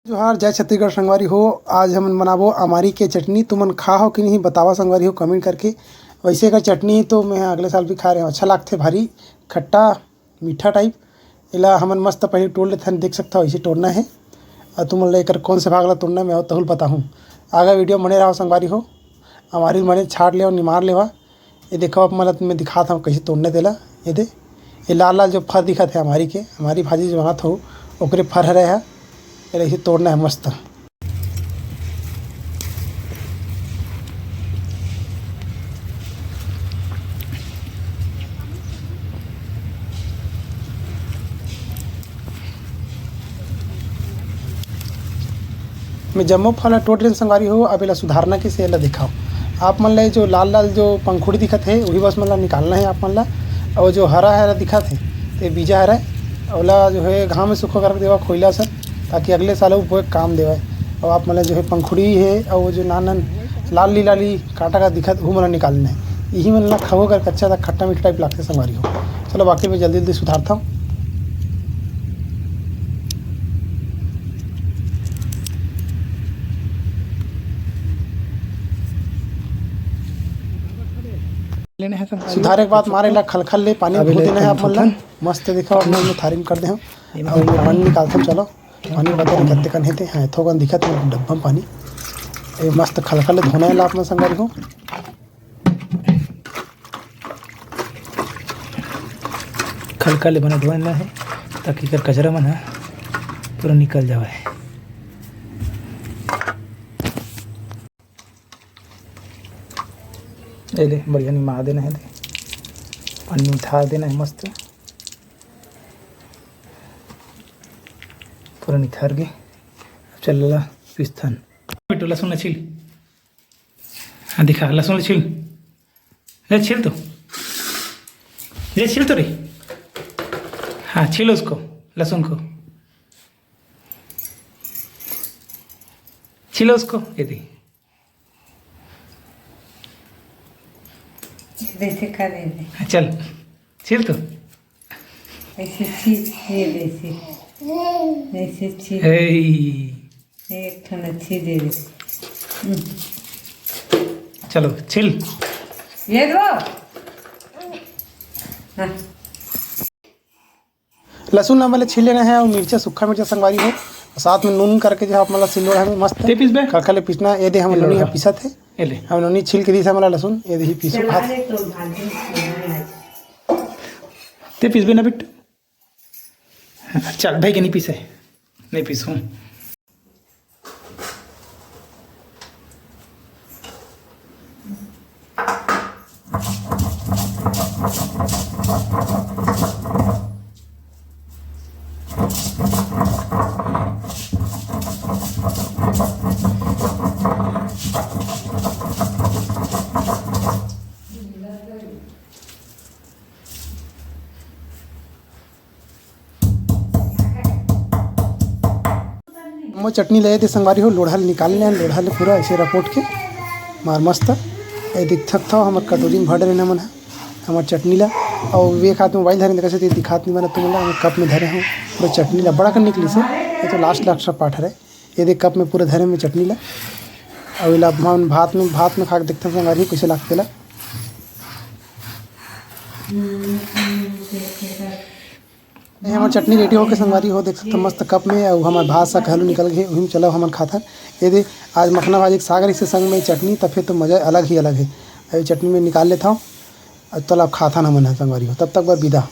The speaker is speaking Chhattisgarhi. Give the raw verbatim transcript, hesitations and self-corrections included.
जोहार, जय छत्तीसगढ़ संगवारी हो। आज हमन बनाबो अमारी के चटनी। तुमन खा हो कि नहीं, बतावा संगवारी हो comment करके। वैसे एकर चटनी तो मैं अगले साल भी खाए रहे हंव, अच्छा लागथे, भारी खट्टा मीठा type। एला हमन मस्त पहले टोर लेथन, देख सकथव ऐसे टोरना हे। अउ तुमन ला एकर कौन से भाग ला टोरना हे, मैं तहू ल बताहूं। आगे video में बने रहो संगवारी हो। अमारी ल बने छाट लेवा, निमार लेवा। ये देखो, अब मैं, मैं दिखात हंव कैसे टोरना हे तेला। ये दे, ये लाल लाल जो फर दिखत हे अमारी के, अमारी भाजी जो बनात हो, ओकरे फर हरे हे। एला ऐसे टोरना हे मस्त। मैं जम्मो फल ला टोर लेन संगवारी हो, अब एला सुधारना कइसे, एला दिखाओ। आप मन ला ये जो लाल लाल जो पंखुड़ी दिखत हे, वही बस मन ला निकालना हे आप मन ला। और जो हरा हरा दिखत हे, ते बीजा हरे, ओला जो है घाम में सूखा करके देवा खोइला से, ताकि अगले साल वो बोए काम देवय। और आप मन ला जो है पंखुड़ी हे और वो जो नान नान लाल ली लाली कांटा का दिखत, वो मन ला निकालना हे। यही मन ला खाओ अगर कच्चा, त खट्टा मीठा type लागथे संगवारी हो। चलो बाकी मैं जल्दी जल्दी सुधारता हूँ। लेने हैं संगवारी हो। सुधारे के बाद मारे ला खलखल ले पानी धो देना है आप मन ला। मस्त देखो, अब मैं थारी में कर दे हूँ। अब मैं पानी निकालता हूँ, चलो। पानी पता नहीं कत्ते कन हे ते, हाँ, थोकन दिखत हे डब्बा में पानी। ये मस्त खलखल ले धोना है ला आप मन संगवारी हो। खलखल ले बने धोना है, ताकि एकर कचरा मन ह पूरा निकल जावे। ए ले, बढ़िया निमा देना है, दे। पानी उठा देना है मस्त। पूरा निखर गे। अब चल ला पिस्थन। बेटू, लहसुन ला छील। हाँ, दिखा, लहसुन ला छील। ले, छील तो। ले, छील तो रे। हाँ, छील उसको, लहसुन को। छीलो उसको, ये दे। ऐसे कर दे। हाँ, चल, छील तो। ऐसे छील, ये दे, ऐसे। ऐसे छील। ए। एक ठन अच्छी दे दे। हम्म। चलो, छील। ये दो। हाँ। लहसुन ला हमन ला छील लेना है और मिर्चा, सूखा मिर्चा संगवारी हो, साथ में नून करके जो है आप मन ला सिल्लोड़ा में मस्त ते पीसबे? खलखल ले पीसना। ये दे हम नोनी ह पीसत हे। ए ले। हम नोनी छील के दीस हमन ला लहसुन, ये दे ही पीसो हाथ। ते पीसबे ना बिट्टू? चल भाई के नहीं पीसे, नहीं पीसू। मोर चटनी ले दे संगवारी हो, लोढ़ा ले निकाल ले, लोढ़ा ले पूरा ऐसे रपोट के मार मस्त। ये देख सकत हव, हमर कटोरी में भर डरे हमन ह हमर चटनी ला। और एक हाथ में मोबाइल धरे, देखा से दिखात नहीं बना तुमन ला, हमर कप में धरे हूँ पूरा चटनी ला, बड़ा कर निकली से। ये तो लास्ट लास्ट पार्ट हरे। ये देख कप में पूरा धरे में चटनी ला। और इला हम भात में, भात में खा के देखते हैं संगवारी हो कैसे लागथे ला। ये हमर चटनी रेडी होके संगवारी हो, देख सकथव मस्त कप में, अउ हमर भात साग घलो निकल गे, उही में चलो हमन खाथन। ये दे, आज मखना भाजी के साग रहिसे संग में चटनी, त फिर तो मजा अलग ही अलग हे। अउ चटनी में निकाल लेथव, अउ तब खाथन हमन ह संगवारी हो, तब तक बर विदा।